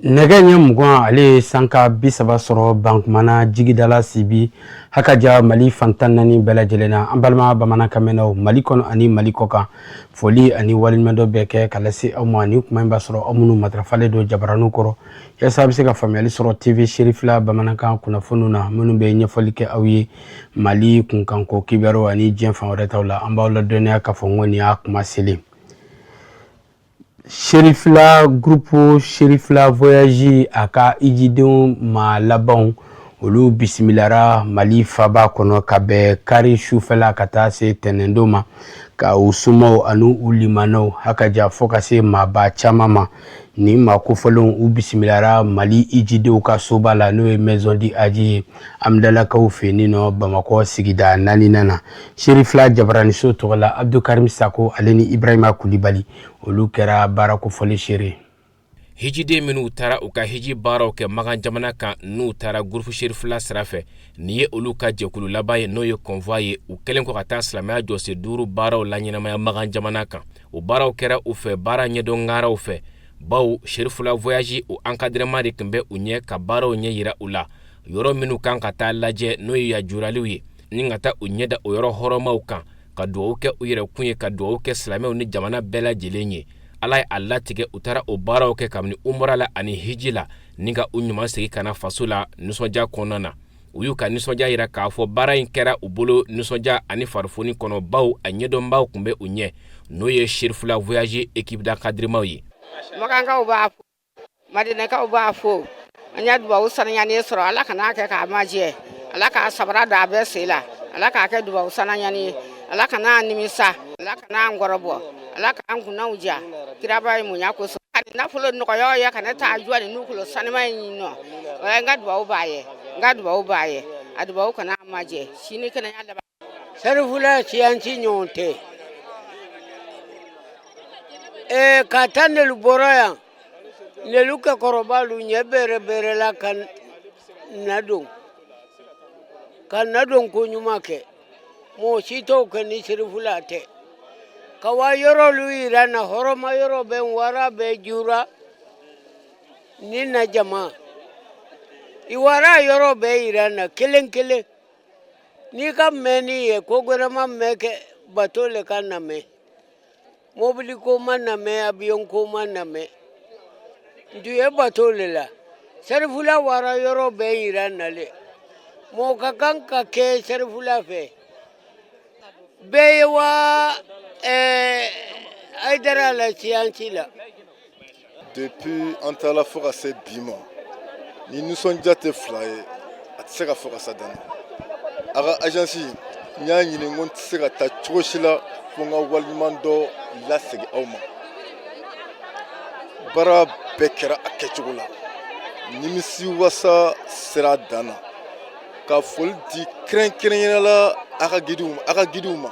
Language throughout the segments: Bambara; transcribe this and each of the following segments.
Nɛgɛ ɲɛ 20 ale ye sanka 30 sɔrɔ Bankumana jigidala Sibi hakaja Mali fan 14 bɛɛ lajɛlen na. An balima bamanankan mɛnnaw Mali kɔnɔ ani Mali kɔkan, foli ani waleɲumandɔn bɛɛ kɛ ka lase aw ma. Ni kuma in b'a sɔrɔ aw minnu matarafalen don jabaraniw kɔrɔ yaasa a bɛ se ka faamuyali sɔrɔ TV Serifila bamanankan kunnafoniw na, minnu bɛ ɲɛfɔli kɛ aw ye Mali kunkanko kibaru ani diɲɛ fan wɛrɛ taw la. An b'aw ladɔnniya k'a fɔ n ko nin y'a kuma selen. Serifila groupe Serifila voyage a ka hijidenw maa labanw olu bisimilara Mali faba kɔnɔ ka bɛn kari sufɛla ka taa se tɛnɛndon ma, ka u somaw ani u limanaw hakaja fo ka se maaba caman ma. Nin maa kofɔlenw u bisimilara Mali hijidenw ka soba la, n'o ye Maison du Hadj ye Amidalakaw fɛ yen nɔ Bamakɔ sigida naaninan na. Serifila jabaraniso tɔgɔ la, Abdukarim Sako ale ni Ibrahima Kulibali olu kɛra baara kofɔlen seere. Hijiden minnu taara u ka hiji baaraw kɛ Makan jamana kan, n'u taara groupe Serifila sira fɛ, nin ye olu ka jɛkulu laban ye, n'o ye convoi ye. U kɛlen kɔ ka taa silamɛya jɔsen duuru baaraw laɲɛnamaya Makan jamana kan, o baaraw kɛra u fɛ baara ɲɛdɔn ŋaraw fɛ, bawo Serifila voyage o encadrement de tun bɛ u ɲɛ ka baaraw ɲɛ yira u la, yɔrɔ minnu kan ka taa lajɛ, n'o ye yajuraliw ye, ni ka taa u ɲɛ da o yɔrɔ hɔrɔmaw kan, ka dugawu kɛ u yɛrɛ kun ye, ka dugawu kɛ silamɛw ni jamana bɛɛ lajɛlen ye. Ala ye a latigɛ, u taara o baaraw kɛ kabini umura la ani hiji la, ni ka u ɲuman segin ka na faso la nisɔndiya kɔnɔna na. U y'u ka nisɔndiya yira k'a fɔ baara in kɛra u bolo nisɔndiya ani farifoni kɔnɔ, bawo a ɲɛdɔnbaw tun bɛ u ɲɛ, n'o ye Serifila voyage équipe d'encadrement ye. Makankaw b'a fo, Madinɛkaw b'a fo. An ye dubabu saniyanen sɔrɔ. Ala kan'a kɛ k'a majɛ, Ala k'a sabara don a bɛɛ sen la, Ala k'a kɛ dubabu saniyanen ye, Ala kan'a nimisa, Ala kan'an kɔrɔbɔ, Ala k'an kunnaw diya kiraba ye munya kosɔn. Ka nin nafolo nɔgɔya ye ka ne taa jɔ ni nukolo sanima in nɔ. N ka dubabu b'a ye, n ka dubabu b'a ye, a dubabu kana majɛ sini kɛnɛya laban. Serifula siyansi ɲɔgɔn tɛ. Ee, ka taa nelu bɔra yan, nelu kɛkɔrɔbalu ɲɛ bɛrɛ bɛrɛ la ka na don, ka na don ko ɲuman kɛ. Mɔgɔ si t'o kɛ ni Serifula tɛ. Ka wa yɔrɔlu yira na, hɔrɔma yɔrɔ bɛ wara bɛ jura ni na jama i wara yɔrɔ bɛɛ yira na kelen kelen. N'i ka mɛnni ye ko gbɛrɛ ma mɛn kɛ, bato le ka na mɛn, mobili ko ma na mɛn, avion ko ma na mɛn, ntu ye bato le la. Serifula wara yɔrɔ bɛɛ yira na le. Mɔgɔ ka kan ka kɛ Serifula fɛ bɛɛ ye wa Hayidara la siyansi la. Depuis an taara fo ka se bi ma, ni nisɔndiya tɛ fila ye, a tɛ se ka fɔ ka sa dan na. A ka agence, n y'a ɲini, n ko n tɛ se ka taa cogo si la fo n ka waleɲuman dɔ lasegin aw ma. Baara bɛɛ kɛra a kɛcogo la, nimisi wasa sera a dan na. Ka foli di kɛrɛnkɛrɛnnenya la a ka guidew, a ka guidew ma.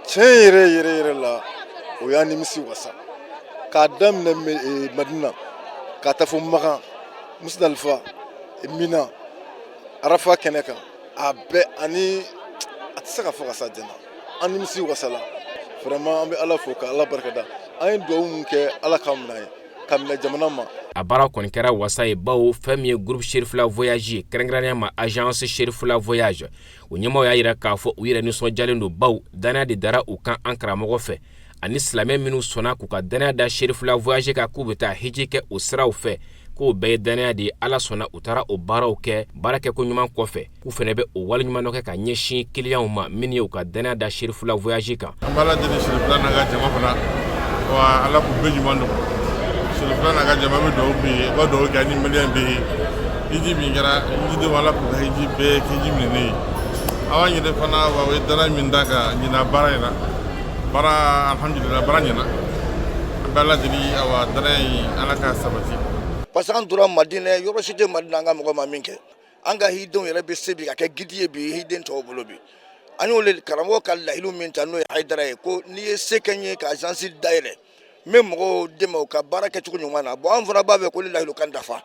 Tiɲɛ yɛrɛ yɛrɛ yɛrɛ la, o y'a nimisi wasa. K'a daminɛ Madina ka taa fo Makan, Musdalifa, Mina, Arafa kɛnɛ kan, a bɛɛ ani a tɛ se ka fɔ ka sa jɛna. An nimisi wasala vraiment. An bɛ Ala fo ka Ala barikada. An ye dugawu min kɛ, Ala k'an minɛ ye ka minɛ jamana ma. A baara kɔni kɛra wasa ye, bawo fɛn min ye groupe Serifila voyage ye, kɛrɛnkɛrɛnnenya ma agence Serifila voyage, o ɲɛmaaw y'a yira k'a fɔ u yɛrɛ nisɔndiyalen don, bawo dannaya de dara u kan an karamɔgɔ fɛ, ani silamɛ minnu sɔnna k'u ka dannaya da Serifila voyage kan k'u bɛ taa hiji kɛ o siraw fɛ, k'o bɛɛ ye dannaya de ye. Ala sɔnna, u taara o baaraw kɛ. Baara kɛko ɲuman kɔfɛ, k'u fana bɛ o waleɲuman dɔ kɛ ka ɲɛsin kiliyanw ma minnu ye u ka dannaya da Serifila voyage kan. An b'Ala deli, Serifila n'a ka jama fana wa, Ala k'u bɛɛ ɲuman dogo. Serifila n'a ka jama bɛ dugawu k'u ye, u ka dugawu kɛ ani maliyɛn bɛɛ ye. Hiji min kɛra, hijidenw, Ala k'u ka hiji bɛɛ kɛ hiji minɛnen ye. Aw yɛrɛ fana wa, u ye danaya min da ka ɲina baara in na, baara alhamdulillah, baara ɲɛna. An bɛ Ala deli, awa danaya in, Ala k'a sabati. Parce que an tora Madinɛ, yɔrɔ si tɛ Madinɛ an ka mɔgɔ ma min kɛ. An ka hidenw yɛrɛ bɛ se bi ka kɛ guide ye bi hiden tɔw bolo bi. An y'o le karamɔgɔ ka layidu min ta, n'o ye Hayidara ye, ko n'i ye se kɛ n ye ka agence dayɛlɛ, n bɛ mɔgɔw dɛmɛ u ka baara kɛcogo ɲuman na. Bon, an fana b'a fɛ ko ni layidu kan dafa,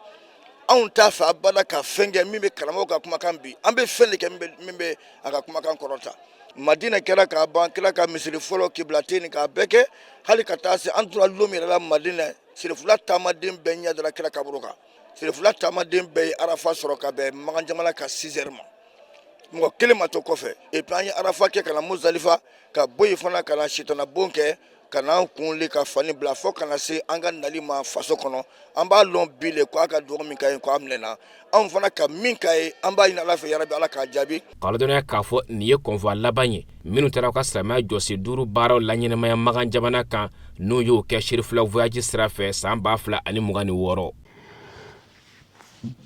anw t'a fɛ abada ka fɛn kɛ min bɛ karamɔgɔ ka kumakan bi. An bɛ fɛn de kɛ min bɛ a ka kumakan kɔrɔta. Madinɛ kɛra k'a ban, kira ka misiri fɔlɔ kiblateni k'a bɛɛ kɛ, hali ka taa se an tora lon min yɛrɛ la Madinɛ, Serifula taamaden bɛɛ ɲɛ dara kira kaburu kan. Serifula taamaden bɛɛ ye arafa sɔrɔ ka bɛn Makan jamana ka 6 heures ma, mɔgɔ kelen ma to kɔfɛ. Et puis an ye arafa kɛ ka na Muzalifa, ka bɔ yen fana ka na sitanabon kɛ, ka n'an kun ka fani bila fo ka na se an ka nali ma faso kɔnɔ. An b'a lɔn bi le ko a ka dugawu min ka ye ko a minɛna. Anw fana ka min ka ye, an b'a ɲini Ala fɛ, yarabi Ala k'a jaabi. K'a ladɔnniya k'a fɔ nin ye convoi laban ye minnu taara u ka silamɛya jɔsen duuru baaraw laɲɛnamaya Makan jamana kan, n'u y'o kɛ Serifula voyage sira fɛ san 2026.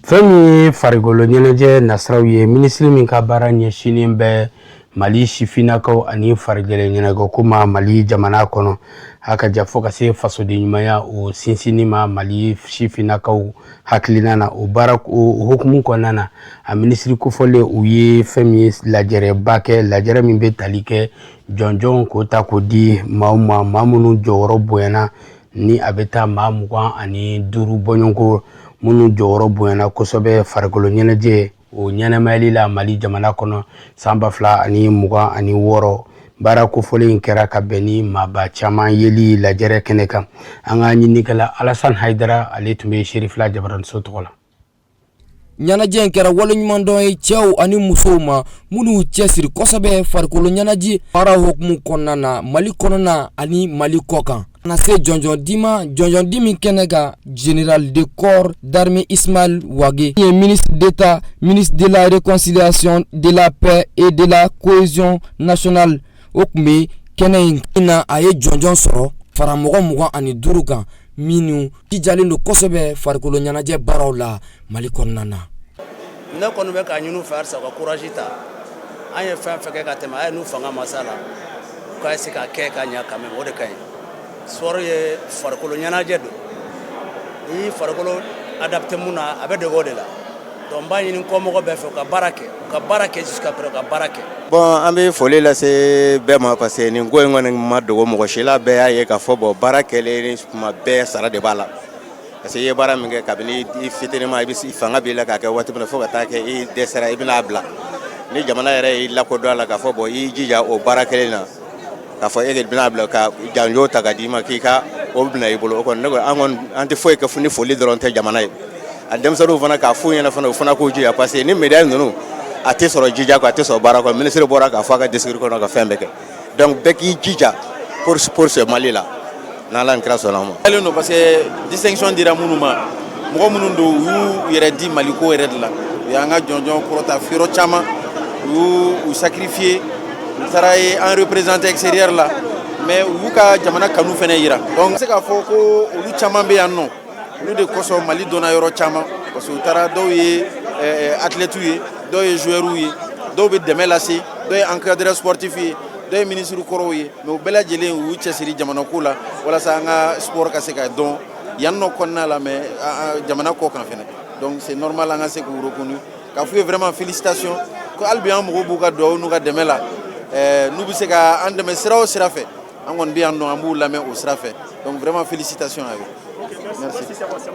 Fɛn min ye farikolo ɲɛnajɛ nasiraw ye, minisiri min ka baara ɲɛsinnen bɛ Mali sifinnakaw ani farikolo ɲɛnajɛko ma Mali jamana kɔnɔ, a ka ja fo ka se fasoden ɲumanya o sinsinni ma Mali sifinnakaw hakilina na, o baara o hukumu kɔnɔna na, a minisiri kofɔlen u ye fɛn min ye lajɛrɛba kɛ, lajɛrɛ min bɛ tali kɛ jɔnjɔn k'o ta k'o di maaw ma, maa minnu jɔyɔrɔ bonyana, ni a bɛ taa maa 25 bɔɲɔgɔnko, minnu jɔyɔrɔ bonyana kosɛbɛ farikolo ɲɛnajɛ o ɲɛnamayali la Mali jamana kɔnɔ san 2026. Baara kofɔlen in kɛra ka bɛn ni maaba caman yeli lajɛrɛ kɛnɛ kan. An ka ɲininikɛla Alassane Haidara, ale tun bɛ Serifila jabaraniso tɔgɔ la. Ɲɛnajɛ in kɛra waleɲumandɔn ye cɛw ani musow ma minnu cɛsiri kosɛbɛ farikolo ɲɛnajɛ baara hukumu kɔnɔna na Mali kɔnɔna ani Mali kɔ kan, na se jɔnjɔn di ma, jɔnjɔn di min kɛnɛ kan, général de corps d'armée Ismaël Wagué ye ministre d'État, ministre de la Réconciliation, de la Paix et de la Cohésion nationale, o tun bɛ kɛnɛ in na. A ye jɔnjɔn sɔrɔ fara mɔgɔ 25 kan minnu jijalen don kosɛbɛ farikolo ɲɛnajɛ baaraw la Mali kɔnɔna na. Ne kɔni bɛ k'a ɲini u fɛ halisa, u ka courage ta. An ye fɛn fɛn kɛ ka tɛmɛ, a ye n'u fanga ma s'a la, u ka se ka kɛ ka ɲɛ quand même, o de ka ɲi. Sport ye farikolo ɲɛnajɛ don, n'i y'i farikolo adapté mun na, a bɛ dege o de la. Donc n b'a ɲini kɔmɔgɔ bɛɛ fɛ, u ka baara kɛ, u ka baara kɛ jusqu'à présent, u ka baara kɛ. Bon, an bɛ foli lase bɛɛ ma, parce que nin ko in kɔni ma dogo mɔgɔ si la. Bɛɛ y'a ye k'a fɔ bon, baara kɛlen tuma bɛɛ, sara de b'a la, parce que i ye baara min kɛ kabini i fitinin ma, i bɛ fanga b'i la k'a kɛ waati min na, fo ka taa kɛ i dɛsɛra, i bɛna bila. Ni jamana yɛrɛ y'i lakodɔn a la k'a fɔ bon, i jija o baara kelen na, k'a fɔ e de bɛna bila ka janjo ta ka d'i ma k'i ka o bila i bolo, o kɔni ne ko an kɔni an tɛ foyi kɛ ni foli dɔrɔn tɛ jamana ye. A denmisɛnninw fana, k'a f'u ɲɛna fana, u fana k'u jija, parce que ni médaille ninnu, a tɛ sɔrɔ jija kɔ, a tɛ sɔrɔ baara kɔ. Ministre bɔra k'a fɔ a ka discours kɔnɔ ka fɛn bɛɛ kɛ. Donc bɛɛ k'i jija pour ce Mali là, n'Ala ni kira sɔnna a ma. Kɛlen don parce que distinction dira minnu ma, mɔgɔ minnu don, u y'u yɛrɛ di Maliko yɛrɛ de la, u y'an ka jɔnjɔn kɔrɔta yɔrɔ caman, u y'u sacrifier, u taara ye an représenter extérieur la, mais u y'u ka jamana kanu fana yira. Donc n bɛ se k'a fɔ ko olu caman bɛ yan nɔ, olu de kosɔn Mali dɔnna yɔrɔ caman, parce que u taara, dɔw ye athlètes ye, dɔw ye joueurs ye, dɔw bɛ dɛmɛ lase, dɔw ye encadreur sportif ye, dɔw ye ministre kɔrɔw ye, mais u bɛɛ lajɛlen u y'u cɛsiri jamana ko la walasa an ka sport ka se ka dɔn yan nɔ kɔnɔna la, mais jamana kɔ kan fɛnɛ. Donc c'est normal an ka se k'u reconnu, k'a f'u ye vraiment félicitations, ko hali bi an mago b'u ka dugawu n'u ka dɛmɛ la. N'u bɛ se ka an dɛmɛ sira o sira fɛ, an kɔni bɛ yan nɔ, an b'u lamɛn o sira fɛ. Donc vraiment félicitations à eux. Merci.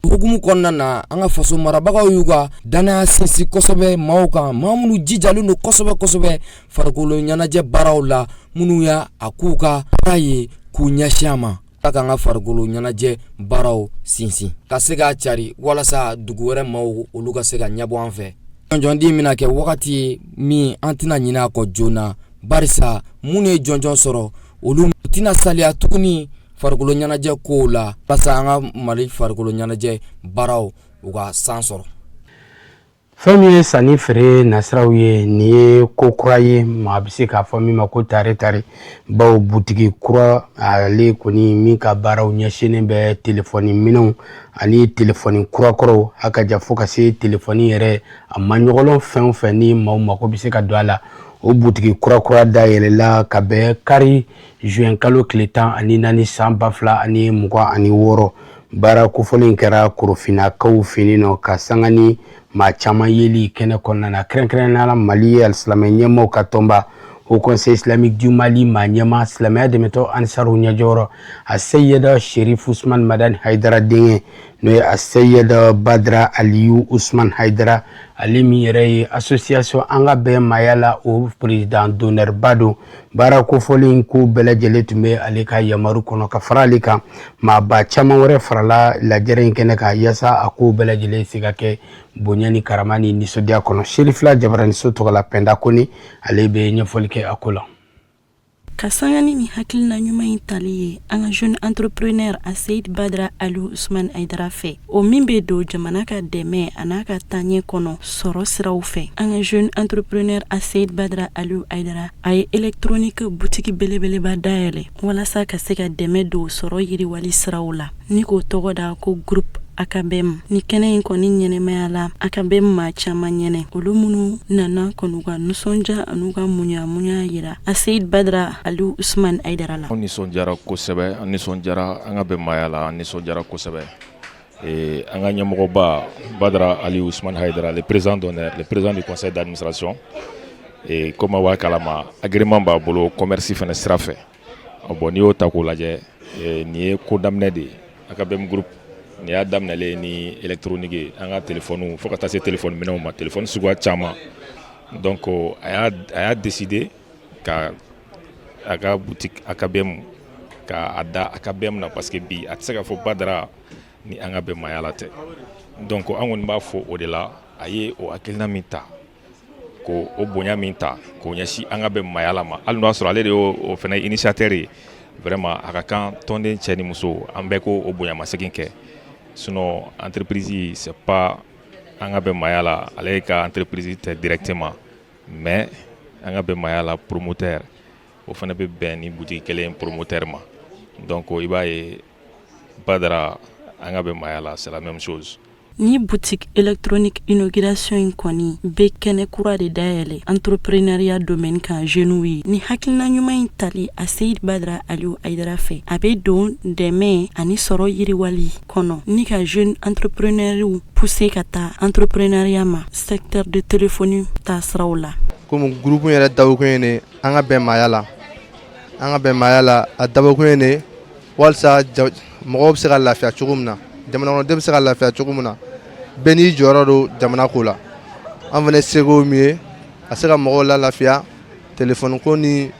Hukumu kɔnɔna na, an ka faso marabagaw y'u ka danaya sinsin kosɛbɛ maaw kan, maa minnu jijalen don kosɛbɛ kosɛbɛ farikolo ɲɛnajɛ baaraw la, minnu y'a a k'u ka baara ye k'u ɲɛsin a ma, ala k'an ka farikolo ɲɛnajɛ baaraw sinsin ka se k'a cari walasa dugu wɛrɛ maaw olu ka se ka ɲɛbɔ an fɛ. Jɔnjɔndi bɛna kɛ wagati ye min an tɛna ɲinɛ a kɔ joona, barisa minnu ye jɔnjɔn sɔrɔ, olu tɛna saliya tuguni farikolo ɲɛnajɛ kow la, walasa an ka Mali farikolo ɲɛnajɛ baaraw u ka san sɔrɔ. Fɛn min ye sanni feere nasiraw ye, nin ye ko kura ye, maa bɛ se k'a fɔ min ma ko tare tare, bawo butigi kura ale kɔni min ka baaraw ɲɛsinnen bɛ telefɔni minɛnw ani telefɔni kurakɔrɔw, a ka ja fo ka se telefɔni yɛrɛ a maɲɔgɔlɔn fɛn o fɛn ni maaw mako bɛ se ka don a la, o butigi kurakura dayɛlɛla ka bɛn kari juin kalo tile 14 san 2026. Baara kofɔlen kɛra korofinnakaw fɛ yen nɔ ka sanga ni maa caman yeli kɛnɛ kɔnɔna na, kɛrɛnkɛrɛnnenya la Mali alisilamɛ ɲɛmaaw ka tɔnba Haut Conseil islamique du Mali maa ɲɛmaa, silamɛya dɛmɛtɔ Ansaru ɲɛjɔyɔrɔ, a Seyida Sherif Usman Madani Haidara denkɛ, n'o N'o ye Aseyid Badra Aliyu Usman Haidara, ale min yɛrɛ ye association An ka bɛn maaya la, o président d'honneur ba don. Baara kofɔlen ko bɛɛ lajɛlen tun bɛ ale ka yamaru kɔnɔ. Ka fara ale kan, maaba caman wɛrɛ farala lajɛrɛ in kɛnɛ kan, yaasa a ko bɛɛ lajɛlen se ka kɛ bonya ni karama ni nisɔndiya kɔnɔ. Serifila Jabaraniso tɔgɔ la, Pɛnda Kone, ale bɛ ɲɛfɔli kɛ a ko la. Ka sanga ni nin hakilina ɲuman in tali ye an ka jeune entrepreneur Aseyid Badra Aliou Usman Aidara fɛ, o min bɛ don jamana ka dɛmɛ a n'a ka taaɲɛ kɔnɔ sɔrɔ siraw fɛ, an ka jeune entrepreneur Aseyid Badra Aliou Aidara, a ye électronique butigi belebeleba dayɛlɛ walasa ka se ka dɛmɛ don sɔrɔ yiriwali siraw la, ni k'o tɔgɔ da ko Groupe Akabɛm. Ni kɛnɛ in kɔni ɲɛnɛmaya la Akabɛm maa caman ɲɛnɛ, olu minnu nana kɔni ka nisɔndiya an'u ka muɲamuɲa yira Aseyid Badra Aliou Usman Aidara la. An nisɔndiyara kosɛbɛ, an nisɔndiyara an ka bɛn maaya la, an nisɔndiyara kosɛbɛ. An ka ɲɛmɔgɔba Badra Aliou Usman Haidara, le président d'honneur, le président du conseil d'administration, comme aw b'a kalama, agrément b'a bolo commerce fana sira fɛ. Bon, n'i y'o ta k'o lajɛ, nin ye ko daminɛ de ye. Akabɛm Groupe, nin y'a daminɛlen ni électronique ye, an ka téléphone, fo ka taa se téléphone minɛnw ma, téléphone suguya caman. Donc a y'a décidé ka a ka boutique Akabɛm ka a da Akabɛm na, parce que bi a tɛ se ka fɔ Badara ni an ka bɛn maaya la tɛ. Donc an kɔni b'a fɔ o de la, a ye o hakilina min ta, ko o bonya min ta k'o ɲɛsin an ka bɛn maaya la ma, hali n'o y'a sɔrɔ ale de y'o o fana initiateur ye, vraiment a ka kan tɔnden cɛ ni muso, an bɛɛ ko o bonyamasegin kɛ. Sinon entreprise, c'est pas an ka bɛn maaya la, ale ka entreprise tɛ directement, mais an ka bɛn maaya la promoteur, o fana bɛ bɛn ni boutique kelen promoteur ma. Donc i b'a ye, Badara, an ka bɛn maaya la, c'est la même chose. Ni boutique électronique inauguration in kɔni bɛ kɛnɛ kura de dayɛlɛ entrepreneuriat domaine kan jeunes ye. Ni hakilina ɲuman in tali Aseyid Badra Aliou Aidara fɛ, a bɛ don dɛmɛ ani sɔrɔ yiriwali kɔnɔ, ni ka jeune entrepreneurw pousser ka taa entrepreneuriat ma secteur de téléphonie ta siraw la. Komi groupe yɛrɛ dabɔkun ye ne an ka bɛn maaya la, an ka bɛn maaya la, a dabɔkun ye ne walasa mɔgɔw bɛ se ka lafiya cogo min na, jamana kɔnɔden bɛ se ka lafiya cogo min na, bɛɛ n'i jɔyɔrɔ don jamana ko la. An fana seko min ye ka se ka mɔgɔw la lafiya telefɔni ko ni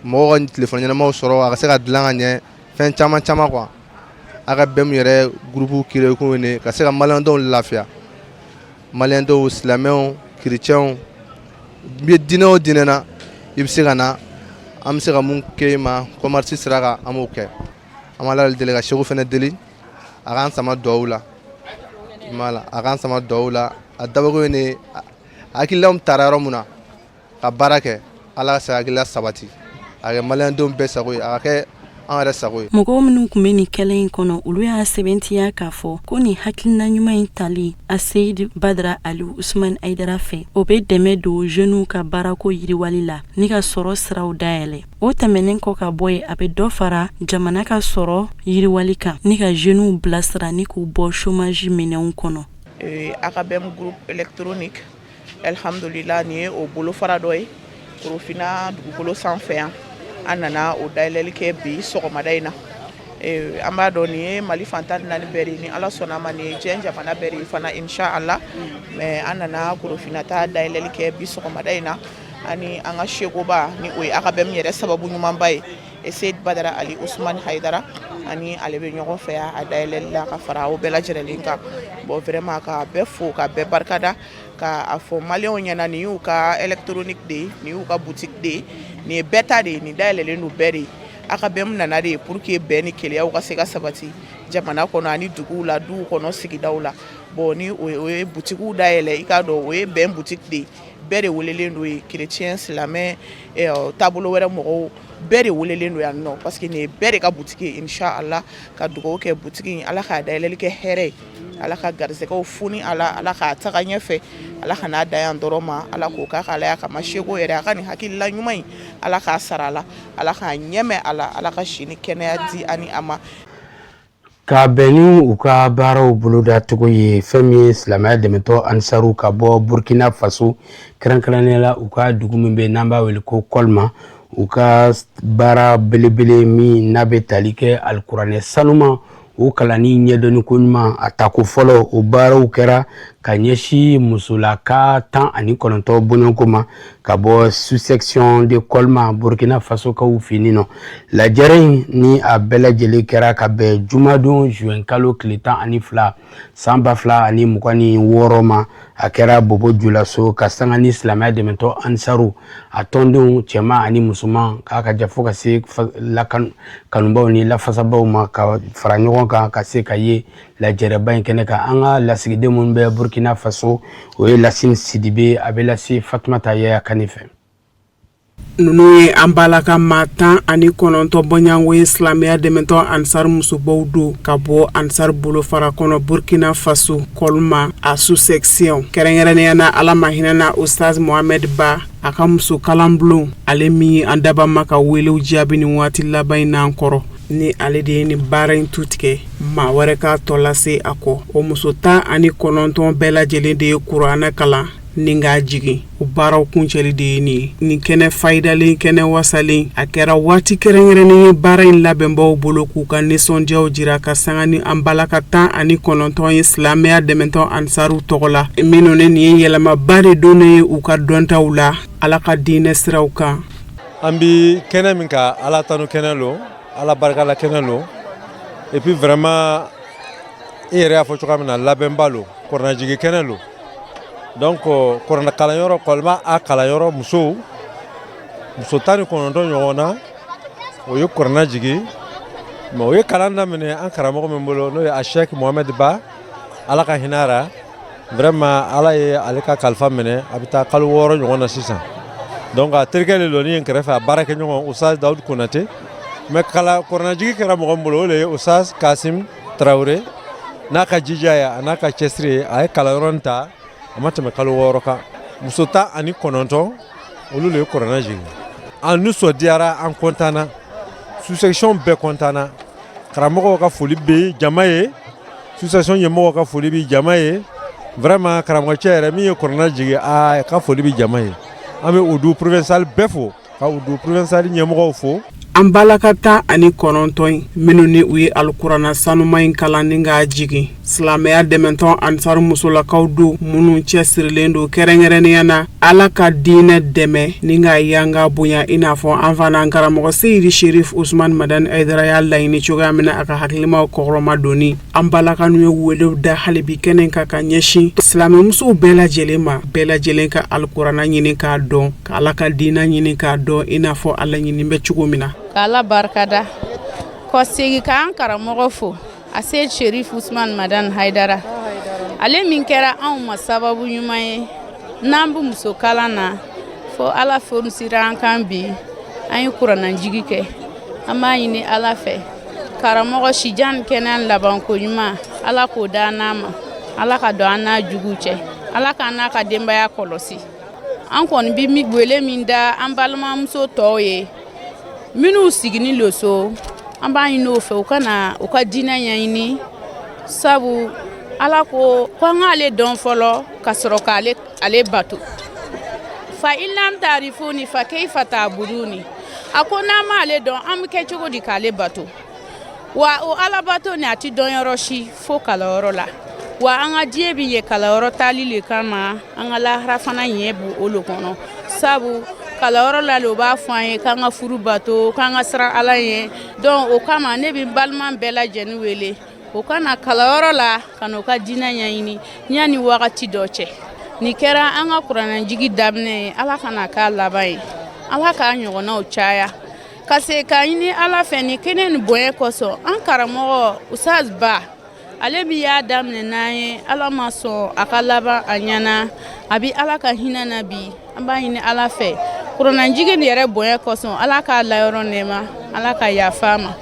mɔgɔw ka telefɔni ɲɛnamaw sɔrɔ, a ka se ka dilan ka ɲɛ, fɛn caman caman quoi. A ka bɛn yɛrɛ groupe créé kun ye ne ka se ka maliyɛndenw lafiya, maliyɛndenw, silamɛw, kerecɛnw, n bɛ diinɛ o diinɛ na, i bɛ se ka na, an bɛ se ka mun kɛ i ma commerce sira kan, an b'o kɛ. An b'Ala deli ka segu fana deli, a k'an sama duwawu la, voilà, a k'an sama duwawu la. A dabɔkun ye ne hakililaw taara yɔrɔ min na ka baara kɛ, Ala ka se hakilila sabati, a kɛ maliyɛndenw bɛɛ sago ye, a ka kɛ an yɛrɛ sago ye. Mɔgɔw minnu tun bɛ nin kɛlɛ in kɔnɔ, olu y'a sɛbɛntiya k'a fɔ ko nin hakilina ɲuman in tali Aseyid Badra Aliou Usman Aidara fɛ, o bɛ dɛmɛ don jeunes ka baarako yiriwali la ni ka sɔrɔ siraw dayɛlɛ. O tɛmɛnen kɔ ka bɔ yen, a bɛ dɔ fara jamana ka sɔrɔ yiriwali kan ni ka jeunes bilasira ni k'u bɔ chômage minɛnw kɔnɔ. Akabɛm Groupe électronique, alhamdulillah, nin ye o bolofara dɔ ye Korofina dugukolo sanfɛ yan. An nana o dayɛlɛli kɛ bi sɔgɔmada in na. An b'a dɔn nin ye Mali fan 14 bɛɛ de ye, ni Ala sɔnna ma, nin ye diɲɛ jamana bɛɛ de ye fana, inshallah. Mais an nana Korofina ta dayɛlɛli kɛ bi sɔgɔmada in na ani an ka sekoba, ni o ye Akabɛm yɛrɛ sababu ɲumanba ye, Seyid Badara Ali Usman Hayidara, ani ale bɛ ɲɔgɔn fɛ a dayɛlɛli la ka fara aw bɛɛ lajɛlen kan. Bon, vraiment, ka bɛɛ fo, ka bɛɛ barikada, ka a fɔ maliyɛnw ɲɛna, nin y'u ka électronique de ye, nin y'u ka boutique de ye, nin ye bɛɛ ta de ye, nin dayɛlɛlen don bɛɛ de ye. Akabɛm nana de ye pour que bɛn ni keleyaw ka se ka sabati jamana kɔnɔ ani duguw la, duw kɔnɔ, sigidaw la. Bon, ni o ye butigiw dayɛlɛ, i k'a dɔn o ye bɛn boutique de ye, bɛɛ de welelen don yen, chrétien, silamɛ, taabolo wɛrɛ mɔgɔw, bɛɛ de welelen don yan nɔ, parce que nin ye bɛɛ de ka boutique ye, inshallah. Ka dugawu kɛ boutique in, Ala k'a dayɛlɛli kɛ hɛrɛ ye, Ala ka garisɛgɛw foni a la, Ala k'a taga ɲɛfɛ, Ala ka n'a da yan dɔrɔn ma, Ala k'o k'a ka Ala kama seko yɛrɛ. A ka nin hakilila ɲuman in, Ala k'a sara a la, Ala k'a ɲɛmɛ a la, Ala ka si ni kɛnɛya di ani a ma. Ka bɛn ni u ka baaraw bolodacogo ye, fɛn min ye silamɛya dɛmɛtɔ Ansaru ka bɔ Burkina Faso, kɛrɛnkɛrɛnnenya la u ka dugu min bɛ n'an b'a wele ko Kɔlima, u ka baara belebele min n'a bɛ tali kɛ alikuranɛ sanuma, O kalanni ɲɛdɔnni ko ɲuman, a tako fɔlɔ, o baaraw kɛra ka ɲɛsin musolaka 19 bɔɲɔgɔnko ma ka bɔ sous-section de Kɔlima, Burkina Fasokaw fɛ yen nɔ. Lajɛrɛ in ni a bɛɛ lajɛlen kɛra ka bɛn jumadon juin kalo tile 12 san 2026 ma. A kɛra Bobo Julaso ka sanga ni silamɛya dɛmɛtɔn Ansaru a tɔndenw cɛman ani musoman k'a ka ja fo ka se kanubaw ni lafasabaw ma ka fara ɲɔgɔn kan ka se ka ye lajɛrɛba in kɛnɛ kan. An ka lasigiden minnu bɛ Burkina Faso, o ye Lasine Sidibe, a bɛ lase Fatumata Yaya Kane fɛ. Ninnu ye an balaka maa 19 bɔɲɔgɔnko ye. Silamɛya dɛmɛtɔn Ansar musobaw don ka bɔ Ansar bolofara kɔnɔ Burkina Faso, Kɔlima a sous-section, kɛrɛnkɛrɛnnenya na Ala ma hinɛna Ustaz Mohamed Ba a ka muso kalanbulon, ale min ye an dabama ka welew jaabi nin waati laban in n'an kɔrɔ, ni ale de ye nin baara in tu tigɛ maa wɛrɛ k'a tɔ lase a kɔ. O muso 19 bɛɛ lajɛlen de ye kuranɛ kalan ni k'a jigin. O baaraw kuncɛli de ye nin ye, nin kɛnɛ fayidalen, kɛnɛ wasalen. A kɛra waati kɛrɛnkɛrɛnnen ye baara in labɛnbaw bolo k'u ka nisɔndiyaw jira ka sanga ni an balaka 19 ye silamɛya dɛmɛtɔn Ansaru tɔgɔ la, minnu ni nin ye yɛlɛmaba de donnen ye u ka dɔntaw la Ala ka diinɛ siraw kan. An bi kɛnɛ min kan, Ala tanu kɛnɛ lo, Ala barikala kɛnɛ lo. Et puis vraiment, i yɛrɛ y'a fɔ cogoya min na, labɛnba lo, kuranɛjigi kɛnɛ lo. Donc kuranɛ kalanyɔrɔ, Kɔlima a kalanyɔrɔ musow, muso 19 ɲɔgɔn na, o ye kuranɛ jigi. Mais o ye kalan daminɛ an karamɔgɔ min bolo, n'o ye a Sheikh Mohamed Ba, Ala ka hinɛ a ra. Vraiment, Ala ye ale ka kalifa minɛ, a bɛ taa kalo 6 ɲɔgɔn na sisan. Donc a terikɛ le lɔnin ye kɛrɛfɛ, a baarakɛɲɔgɔn Ustaz Dawud Konate. Mais kala kuranɛjigi kɛra mɔgɔ min bolo, o de ye Ustaz Kasim Tarawele. N'a ka jija ye, a n'a ka cɛsiri ye, a ye kalanyɔrɔ in ta, a ma tɛmɛ kalo 6 kan, muso 19, olu de ye kuranɛ jigin. An nisɔndiyara, an kɔntanna, sous-section bɛɛ kɔntanna. Karamɔgɔw ka foli bɛ jama ye, sous-section ɲɛmɔgɔw ka foli bɛ jama ye. Vraiment, karamɔgɔcɛ yɛrɛ min ye kuranɛ jigin, a ka foli bɛ jama ye. An bɛ Udu provincial bɛɛ fo, ka Udu provincial ɲɛmɔgɔw fo. An balaka 19 in minnu ni u ye alikuranɛ sanuma in kalan ni k'a jigin, silamɛya dɛmɛtɔn Ansaru musolakaw don, minnu cɛsirilen don kɛrɛnkɛrɛnnenya na Ala ka diinɛ dɛmɛ ni k'a yanga bonya, i n'a fɔ an fana karamɔgɔ Seyidi Sherif Usman Madani Hayidara y'a laɲini cogoya min na a ka hakilimaw kɔkɔrɔma donni. An balaka nu ye welew da hali bi kɛnɛ kan ka ɲɛsin silamɛmusow bɛɛ lajɛlen ma, bɛɛ lajɛlen ka alikuranɛ ɲini k'a dɔn, ka Ala ka diinɛ ɲini k'a dɔn, i n'a fɔ a laɲini bɛ cogo min na. Ka Ala barikada, kɔsegin k'an karamɔgɔ fo, a Seyidi Sherif Usman Madani Hayidara, ale min kɛra anw ma sababu ɲuman ye n'an bɛ muso kalan na fo Ala fonisira an kan bi an ye kuranɛjigi kɛ. An b'a ɲini Ala fɛ, karamɔgɔ sijan ni kɛnɛya labanko ɲuman, Ala k'o d'an n'a ma, Ala ka don an n'a juguw cɛ, Ala k'an n'a ka denbaya kɔlɔsi. An kɔni bɛ wele min da an balimamuso tɔw ye minnu siginin lo so, an b'a ɲini o fɛ u ka na u ka diinɛ ɲɛɲini, sabu Ala ko ko an k'ale dɔn fɔlɔ ka sɔrɔ k'ale ale bato. Fa in lam tarifuni fa keifa tabuduni, a ko n'an m'ale dɔn, an bɛ kɛ cogo di k'ale bato? Wa o alabato ni a tɛ dɔn yɔrɔ si fo kalanyɔrɔ la. Wa an ka diɲɛ bɛ ɲɛ kalanyɔrɔ taali le kama, an ka lahara fana ɲɛ b'o o le kɔnɔ, sabu kalanyɔrɔ la le o b'a fɔ an ye k'an ka furu bato, k'an ka siran Ala ɲɛ. Donc o kama ne bɛ n balima bɛɛ lajɛlen wele o ka na kalanyɔrɔ la, ka n'o ka diinɛ ɲɛɲini yanni wagati dɔ cɛ. Nin kɛra an ka kuranɛjigi daminɛ ye, Ala kana k'a laban ye, Ala k'a ɲɔgɔnnaw caya. Ka se k'a ɲini Ala fɛ ni kɛnɛ ni bonya kosɔn, an karamɔgɔ Ustaz Ba, ale min y'a daminɛ n'an ye, Ala ma sɔn a ka laban a ɲɛna, a bɛ Ala ka hinɛ na bi. An b'a ɲini Ala fɛ kuranɛjigi nin yɛrɛ bonya kosɔn, Ala k'a layɔrɔ nɛɛma, Ala ka yafa a ma.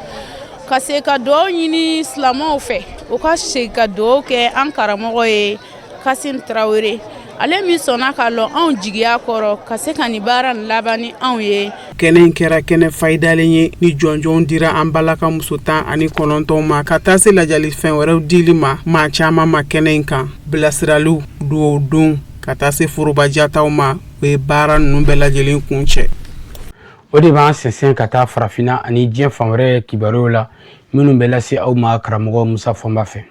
Ka se ka dugawu ɲini silamɛw fɛ, u ka segin ka dugawu kɛ an karamɔgɔ ye Kasim Tarawele, ale min sɔnna ka lɔ anw jigiya kɔrɔ ka se ka nin baara nin laban ni anw ye. Kɛnɛ in kɛra kɛnɛ fayidalen ye ni jɔnjɔnw dira an balaka muso 19 ma, ka taa se lajali fɛn wɛrɛw dili ma maa caman ma kɛnɛ in kan, bilasiraliw, dugawu don, ka taa se foroba jataw ma. O ye baara ninnu bɛɛ lajɛlen kuncɛ. O de b'an sɛnsɛn ka taa farafinna ani diɲɛ fan wɛrɛ kibaruyaw la. Minnu bɛ lase aw ma karamɔgɔ Musa Fɔnba fɛ.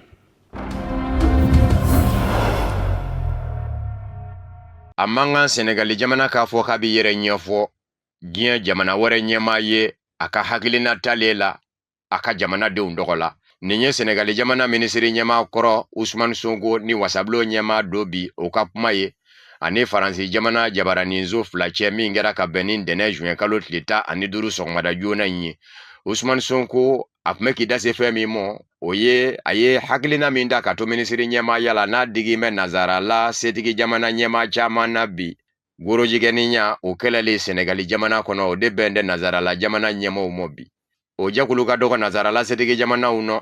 A man kan Senegali jamana k'a fɔ k'a b'i yɛrɛ ɲɛfɔ diɲɛ jamana wɛrɛ ɲɛmaa ye a ka hakilina talen la a ka jamanadenw tɔgɔ la. Nin ye Senegali jamana minisiri ɲɛmaa kɔrɔ Usumani Sonko ni wasabulon ɲɛmaa don bi o ka kuma ye ani Faransi jamana jabaraninso fila cɛ min kɛra ka bɛn ni ntɛnɛn juin kalo tile 15 sɔgɔmada joona in ye. Usumani Sonko a tun bɛ k'i da se fɛn min ma, o ye a ye hakilina min ta ka to minisiri ɲɛmaaya la n'a digi bɛ nazarala setigi jamana ɲɛmaa caman na bi gorojigɛninya o kɛlɛli Senegali jamana kɔnɔ, o de bɛn tɛ nazarala jamana ɲɛmaaw ma bi. O jɛkulu ka dɔgɔ nazarala setigi jamanaw nɔ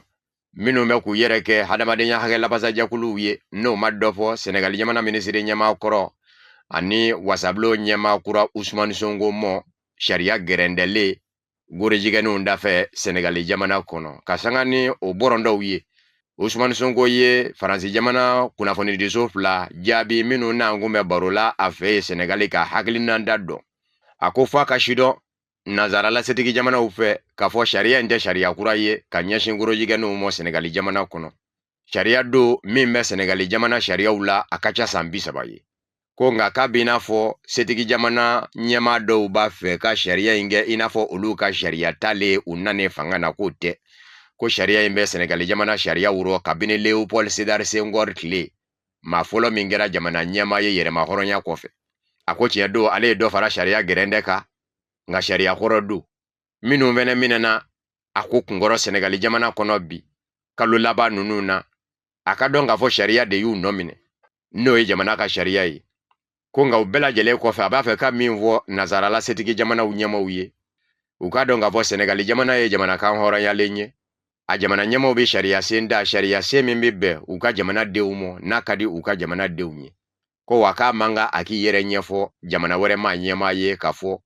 minnu bɛ k'u yɛrɛ kɛ hadamadenya hakɛ labasajɛkuluw ye, n'o ma dɔ fɔ Senegali jamana minisiri ɲɛmaa kɔrɔ ani wasabulon ɲɛmaa kura Usumani Sonko mɔ sariya gɛrɛndɛlen gorojigɛninw dafɛ Senegali jamana kɔnɔ. Ka sanga ni o bɔrɔndɔw ye, Usumani Sonko ye Faransi jamana kunnafonidiso fila jaabi minnu n'an kun bɛ baro la a fɛ yen Senegali ka hakilinata dɔn. A ko f'a ka sidɔn nazarala setigi jamanaw fɛ k'a fɔ sariya in tɛ sariya kura ye ka ɲɛsin gorojigɛninw ma Senegali jamana kɔnɔ. Sariya don min bɛ Senegali jamana sariyaw la a ka ca san 30 ye. Ko nka k'a b'i n'a fɔ setigi jamana ɲɛmaa dɔw b'a fɛ ka sariya in kɛ i n'a fɔ olu ka sariya talen u nanen fanga na, k'o tɛ. Ko sariya in bɛ Senegali jamana sariyaw rɔ kabini Léopold Sédar Senghor tile, maa fɔlɔ min kɛra jamana ɲɛmaa ye yɛrɛmahɔrɔnya kɔfɛ. A ko tiɲɛ don ale ye dɔ fara sariya gɛrɛndɛ kan, nka sariya kɔrɔ don minnu fɛnɛ minɛna a ko kunkɔrɔ Senegali jamana kɔnɔ bi kalo laban ninnu na, a ka dɔn k'a fɔ sariya de y'u nɔ minɛ, n'o ye jamana ka sariya ye. Ko nka o bɛɛ lajɛlen kɔfɛ a b'a fɛ ka min fɔ nazarala setigi jamanaw ɲɛmaaw ye, u k'a dɔn k'a fɔ Senegali jamana ye jamana kan hɔrɔnyalen ye. A jamana ɲɛmaaw bɛ sariya sen da, sariya sen min bɛ bɛn u ka jamana denw ma n'a ka di u ka jamana denw ye. Ko wa k'a man kan a k'i yɛrɛ ɲɛfɔ jamana wɛrɛ maa ɲɛmaa ye k'a fɔ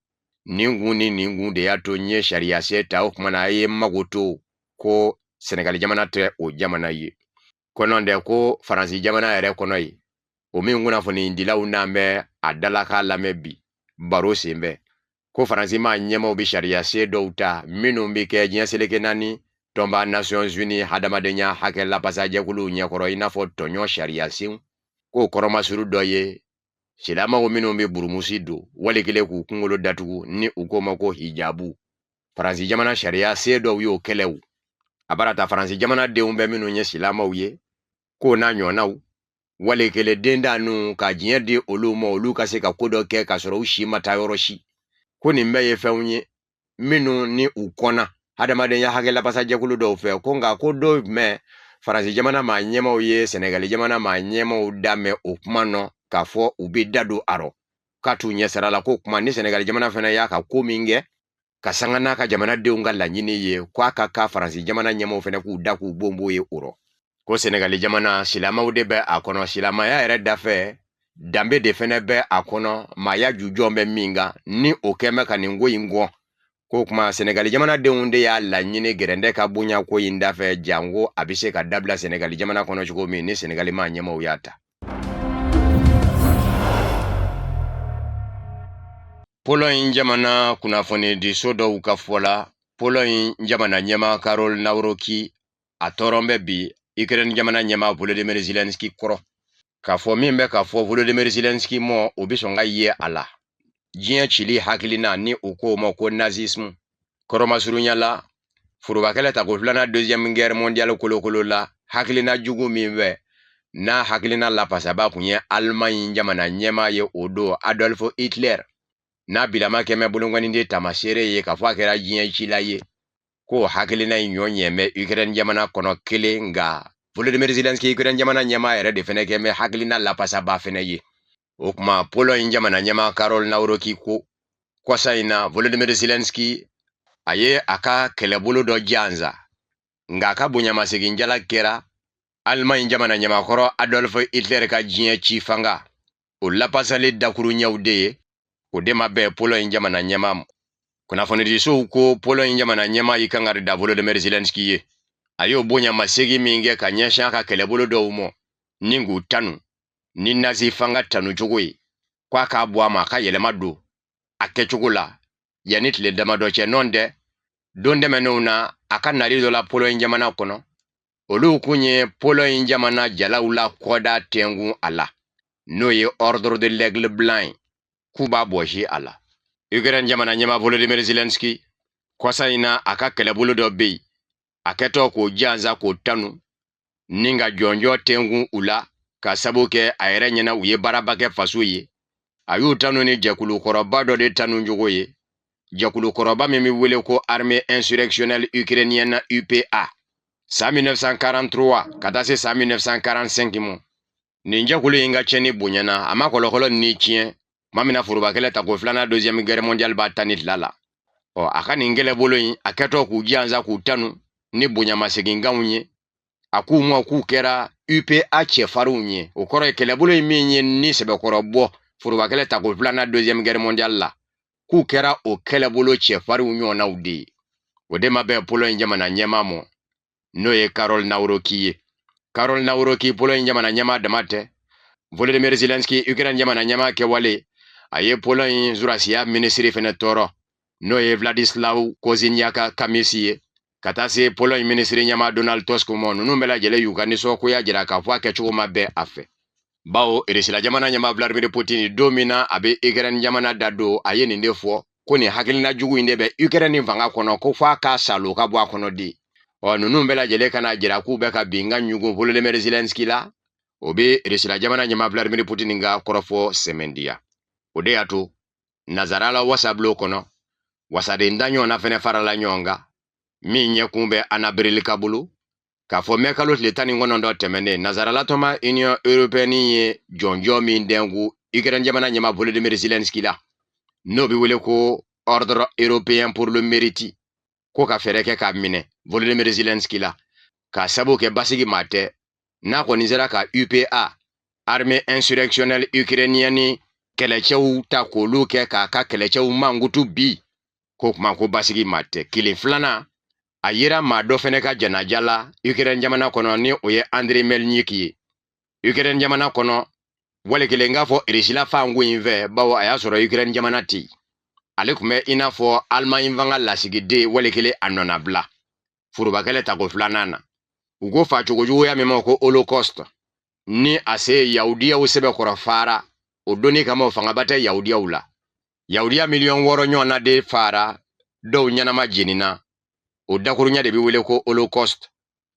nin kun ni nin kun de y'a to n ye sariya sen ta, o tuma na a ye mago to ko Senegali jamana tɛ o jamana ye. Ko nɔntɛ ko Faransi jamana yɛrɛ kɔnɔ yen, o min kunnafonidilaw n'an bɛ a dalakan lamɛn bi baro senfɛ, ko Faransi maa ɲɛmaaw bɛ sariya sen dɔw ta minnu bɛ kɛ diɲɛ seleke naani tɔnba Nations Unies hadamadenya hakɛ lapasajɛkuluw ɲɛkɔrɔ, i n'a fɔ tɔɲɔ sariya senw. K'o kɔrɔmasuru dɔ ye silamaw minnu bɛ burumusi don wali kelen k'u kunkolo datugu ni u k'o ma ko hijabu. Faransi jamana sariya sen dɔw y'o kɛlɛw. A bara ta Faransi jamana denw bɛ minnu ye silamaw ye, k'o n'a ɲɔgɔnnaw wali kelen den da ninnu ka diɲɛ di olu ma, olu ka se ka ko dɔ kɛ k'a sɔrɔ u si ma taa yɔrɔ si. Ko nin bɛɛ ye fɛnw ye minnu ni u kɔnna hadamadenya hakɛ lapasajɛkulu dɔw fɛ. Ko nka ko dɔw jumɛn Faransi jamana maa ɲɛmaaw ye Senegali jamana maa ɲɛmaaw da mɛn o kuma nɔ k'a fɔ u bɛ da don a rɔ k'a t'u ɲɛ sira la. Ko kuma ni Senegali jamana fana y'a ka ko min kɛ ka sanga n'a ka jamanadenw ka laɲini ye, k'a ka kan Faransi jamana ɲɛmaaw fana k'u da k'u bonbon ye o rɔ. Ko Senegali jamana silamaw de bɛ a kɔnɔ, silamaya yɛrɛ dafɛ danbe de fana bɛ a kɔnɔ, maaya jujɔn bɛ min kan ni o kɛn bɛ ka nin ko in gɔn. Ko kuma Senegali jamanadenw de y'a laɲini gɛrɛndɛ ka bonya ko in dafɛ, janko a bɛ se ka dabila Senegali jamana kɔnɔ cogo min ni Senegali maa ɲɛmaaw y'a ta. Pologne jamana kunnafonidiso dɔw ka fɔ la, Pologne jamana ɲɛmaa Karol Nawrocki a tɔɔrɔ bɛ bi Ukraine jamana ɲɛmaa Volodymyr Zelensky kɔrɔ. K'a fɔ min bɛ ka fɔ Volodymyr Zelensky mɔ, o bɛ sɔn ka ye a la. Diɲɛ cili hakilina ni u k'o ma ko nazisme. Kɔrɔmasurunya la, forobakɛlɛ tako filanan deuxième guerre mondiale kolokolo la, hakilina jugu min bɛ n'a hakilina lapasaba kun ye Allemagne jamana ɲɛmaa ye o don Adolf Hitler, n'a bilama kɛmɛ bolonkɔniden taamasere ye k'a fɔ a kɛra diɲɛ cila ye, k'o hakilina in ɲɔ ɲɛ bɛ Ukraine jamana kɔnɔ kelen. Nka Volodymyr Zelensky Ukraine jamana ɲɛmaa yɛrɛ de fɛnɛ kɛ bɛ hakilina lapasaba fɛnɛ ye. O kuma Pologne jamana ɲɛmaa Karol Nawrocki ko kɔsa in na Volodymyr Zelensky a ye a ka kɛlɛbolo dɔ jansa, nka a ka bonyamasegin jala kɛra Allemagne jamana ɲɛmaakɔrɔ Adolf Hitler ka diɲɛ ci fanga o lapasali dakuruɲɛw de ye, o de ma bɛn Pologne jamana ɲɛmaa ma. Kunnafonidisow ko Pologne jamana ɲɛmaa y'i kangari da Volodymyr Zelensky ye, a y'o bonyamasegin min kɛ ka ɲɛsin a ka kɛlɛbolo dɔw ma ni k'u tanu ni nazi fanga tanu cogo ye, k'a k'a bɔ a ma a ka yɛlɛma don a kɛcogo la yanni tile damadɔ cɛ. Nɔn tɛ Don tɛmɛnenw na, a ka nali dɔ la Pologne jamana kɔnɔ, olu kun ye Pologne jamana jalaw la kɔda tɛnkun a la, n'o ye ordre de l'aigle blanc ye, k'u b'a bɔsi a la. Ukraine jamana ɲɛmaa Volodymyr Zelensky, kɔsa in na a ka kɛlɛbolo dɔ bɛ yen, a kɛtɔ k'o jansa k'o tanu ni ka jɔnjɔn tɛnkun u la, ka sabu kɛ a yɛrɛ ɲɛna u ye baaraba kɛ faso ye. A y'u tanu ni jɛkulukɔrɔba dɔ de tanu cogo ye, jɛkulukɔrɔba min bɛ wele ko armée insurrectionnelle ukrainienne UPA, san 1943 ka taa se san 1945 ma. Nin jɛkulu in ka tiɲɛni bonyana, a ma kɔlɔkɔlɔ ni tiɲɛ tuma min na forobakɛlɛ tako filanan deuxième guerre mondiale b'a 12 la. Ɔ, a ka nin kɛlɛbolo in, a kɛtɔ k'u jansa k'u tanu ni bonyamasegin ye, a k'u ma k'u kɛra UPA cɛfarinw ye. O kɔrɔ ye kɛlɛbolo in min ye ni sɛbɛkɔrɔ bɔ forobakɛlɛ tako filanan deuxième guerre mondiale la, k'u kɛra o kɛlɛbolo cɛfarinw ɲɔgɔnnaw de ye. O de ma bɛn Pologne jamana ɲɛmaa ma, n'o ye Karol Nawroki ye. Karol Nawroki, Pologne jamana ɲɛmaa dama tɛ, Volodymyr Zelensky, Ukraine jamana ɲɛmaa kɛwale, a ye Pologne surasiya minisiri fɛnɛ tɔɔrɔ, n'o ye Vladislav Kosiniak Kamysz ye, ka taa se Pologne minisiri ɲɛmaa Donald Tusk ma. Ninnu bɛɛ lajɛlen y'u ka nisɔngoya jira k'a fɔ a kɛcogo ma bɛn a fɛ, bawo Irisila jamana ɲɛmaa Vladimir Putin, don min na a bɛ Ukraine jamana da don, a ye nin de fɔ ko nin hakilina jugu in de bɛ Ukraine fanga kɔnɔ, ko f'a ka salo ka bɔ a kɔnɔ de. Ɔ, ninnu bɛɛ lajɛlen kana jira k'u bɛ ka binkan ɲugun Volodymyr Zelensky la, o bɛ Irisila jamana ɲɛmaa Vladimir Putin ka kɔrɔfɔ sɛmɛndiya. O de y'a to Nazarala wasabulon kɔnɔ, wasaden da ɲɔgɔnna fɛnɛ farala ɲɔgɔn kan, min ɲɛkun bɛ Anna Breil ka bolo, k'a fɔ mɛ kalo tile 19 tɛmɛnen, Nazarala tɔnba Union européenne ye jɔnjɔn min dɛnku Ukraine jamana ɲɛmaa Volodymyr Zelensky la, n'o bɛ wele ko ordre européen pour le mérite, ko ka fɛɛrɛ kɛ k'a minɛ Volodymyr Zelensky la, k'a sabu kɛ basigi maa tɛ n'a kɔni sera ka UPA, armée insurrectionnelle ukrainienne, kɛlɛcɛw ta k'olu kɛ k'a ka kɛlɛcɛw mankutu bi, ko kuma ko basigi maa tɛ. Kelen filanan, a yera maa dɔ fɛnɛ ka janaja la Ukraine jamana kɔnɔ, ni o ye Andrei Melnik ye, Ukraine jamana kɔnɔ, wali kelen k'a fɔ Irisila fanko in fɛ, bawo a y'a sɔrɔ Ukraine jamana tɛ yen. Ale tun bɛ i n'a fɔ Allemagne fanga lasigiden, wali kelen a nɔnabila forobakɛlɛ tako filanan na. U ko facogo juguya min ma ko Holocauste, ni a se yahudiyaw sɛbɛkɔrɔ fara o donni kama, fangaba tɛ yahudiyaw la. Yahudiya miliyɔn 6 ɲɔgɔnna de fara, dɔw ɲɛnama jenina. O dakuruɲɛ de bɛ wele ko Holocauste.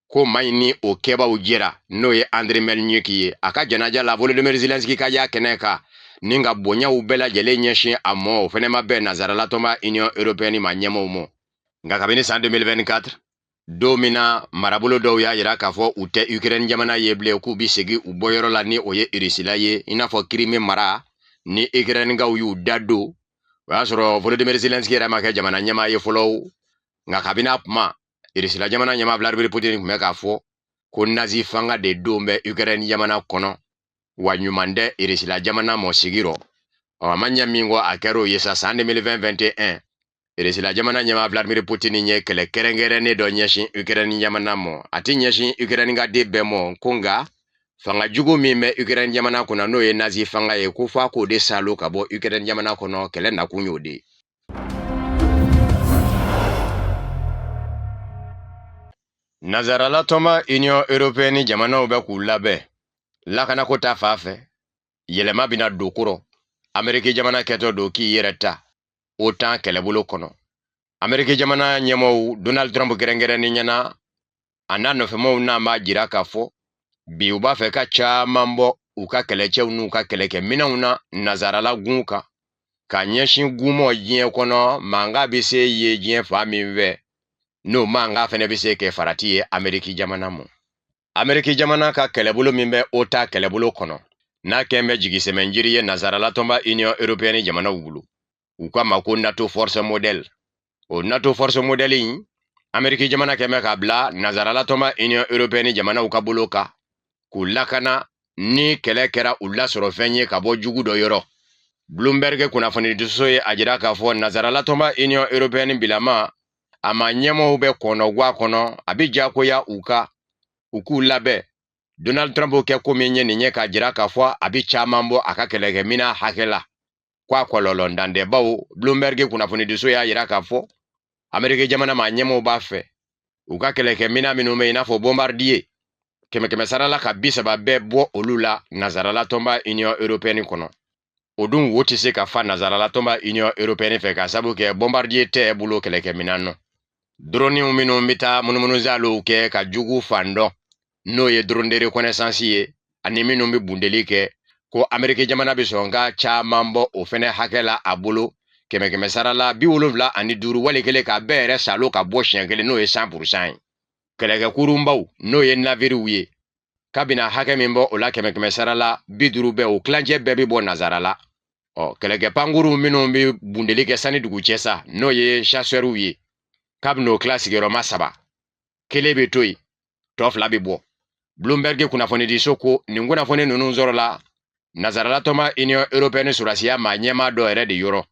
Ko maa in ni o kɛbaw jɛra, n'o ye Andrei Melnik ye, a ka janaja la, Volodymyr Zelensky ka y'a kɛnɛ kan ni ka bonyaw bɛɛ lajɛlen ɲɛsin a ma, o fɛnɛ ma bɛn Nazarala tɔnba Union européenne ma ɲɛmaaw ma. Nka kabini san 2024, don min na marabolo dɔw y'a jira k'a fɔ u tɛ Ukraine jamana ye bilen, k'u bɛ segin u bɔyɔrɔ la, ni o ye Irisila ye, i n'a fɔ Crimée mara ni Ukrainekaw y'u da don, o y'a sɔrɔ Volodymyr Zelensky yɛrɛ ma kɛ jamana ɲɛmaa ye fɔlɔ. Nka kabini a kuma, Irisila jamana ɲɛmaa Vladimir Putin tun bɛ k'a fɔ ko nazi fanga de don bɛ Ukraine jamana kɔnɔ, wa ɲuman tɛ Irisila jamana mɔ sigi rɔ. Ɔ, a ma ɲɛ min kɔ, a kɛra o ye sa. San 2020-21, Irisila jamana ɲɛmaa Vladimir Putin ye kɛlɛ kɛrɛnkɛrɛnnen dɔ ɲɛsin Ukraine jamana ma. A ti ɲɛsin Ukraine ka den bɛɛ mɔ ko, nka fanga jugu min bɛ Ukraine jamana kɔnɔ, n'o ye nazi fanga ye, ko f'a k'o de salo ka bɔ Ukraine jamana kɔnɔ. Kɛlɛ nakun y'o de ye. Nazarala tɔnba Union européenne jamanaw bɛ k'u labɛn lakanako ta fan fɛ. Yɛlɛma bɛna don kɔrɔ. Ameriki jamana kɛtɔ don k'i yɛrɛ ta OTAN kɛlɛbolo kɔnɔ. Ameriki jamana ɲɛmɔgɔw, Donald Trump kɛrɛnkɛrɛnnen ɲɛna, a n'a nɔfɛmaw n'an b'a jira k'a fɔ bi u b'a fɛ ka caman bɔ u ka kɛlɛcɛw n'u ka kɛlɛkɛminɛnw na nazarala gun kan, ka ɲɛsin gunmɔ diɲɛ kɔnɔ. Mankan bɛ se ye diɲɛ fan min fɛ, n'o mankan fɛnɛ bɛ se kɛ farati ye Ameriki jamana ma. Ameriki jamana ka kɛlɛbolo min bɛ OTAN kɛlɛbolo kɔnɔ, n'a kɛn bɛ jigisɛmɛnjiri ye nazarala tɔnba Union européenne jamanaw bolo, u k'a ma ko NATO Force Model. O NATO Force Model in, Ameriki jamana kɛn bɛ k'a bila nazarala tɔnba Union européenne jamanaw ka bolo kan, k'u lakana ni kɛlɛ kɛra u lasɔrɔ fɛn ye ka bɔ jugu dɔ yɔrɔ. Bloomberg kunnafonidiso ye a jira k'a fɔ nazarala tɔnba Union européenne bilama, a ma ɲɛmɔgɔw bɛ kɔnɔgwa kɔnɔ, a bɛ jagoya u ka u k'u labɛn. Donald Trump kɛ ko min ye nin ye, k'a jira k'a fɔ a bɛ caman bɔ a ka kɛlɛkɛminɛn hakɛ la, ko a kɔlɔlɔntan tɛ, bawo Bloomberg kunnafonidiso y'a jira k'a fɔ Ameriki jamana maa ɲɛmaaw b'a fɛ u ka kɛlɛkɛminɛn minnu bɛ i n'a fɔ bombardier kɛmɛ kɛmɛ sara la ka 30 bɛɛ bɔ olu la nazarala tɔnba Union européenne kɔnɔ. O dun wo tɛ se ka fa nazarala tɔnba Union européenne fɛ ka sabu kɛ bombardier tɛ bolo kɛlɛkɛminɛn nɔ. Droniw minnu bɛ taa munumunusalow kɛ ka jugu fan dɔn, n'o ye drone de reconnaissance ye, ani minnu bɛ bundeli kɛ, ko Ameriki jamana bɛ sɔn ka caman bɔ o fɛnɛ hakɛ la a bolo kɛmɛ kɛmɛ sara la 75 wali kelen k'a bɛɛ yɛrɛ salo ka bɔ siɲɛ kelen, n'o ye 100% ye. Kɛlɛkɛkurunbaw, n'o ye naviriw ye, k'a bɛna hakɛ min bɔ o la kɛmɛ kɛmɛ sara la 50 bɛɛ, o tilancɛ bɛɛ bɛ bɔ nazara la. Ɔ kɛlɛkɛ pankuru minnu bɛ bundeli kɛ sani dugu cɛ sa, n'o ye chasseurw ye, k'a bɛn'o tila sigiyɔrɔma 3, kelen bɛ to yen, tɔ 2 bɛ bɔ. Bloomberg kunnafonidiso ko nin kunnafoni ninnu sɔrɔla nazarala tɔnba Union européenne sɔrɔdasiya maa ɲɛmaa dɔ yɛrɛ de yɔrɔ.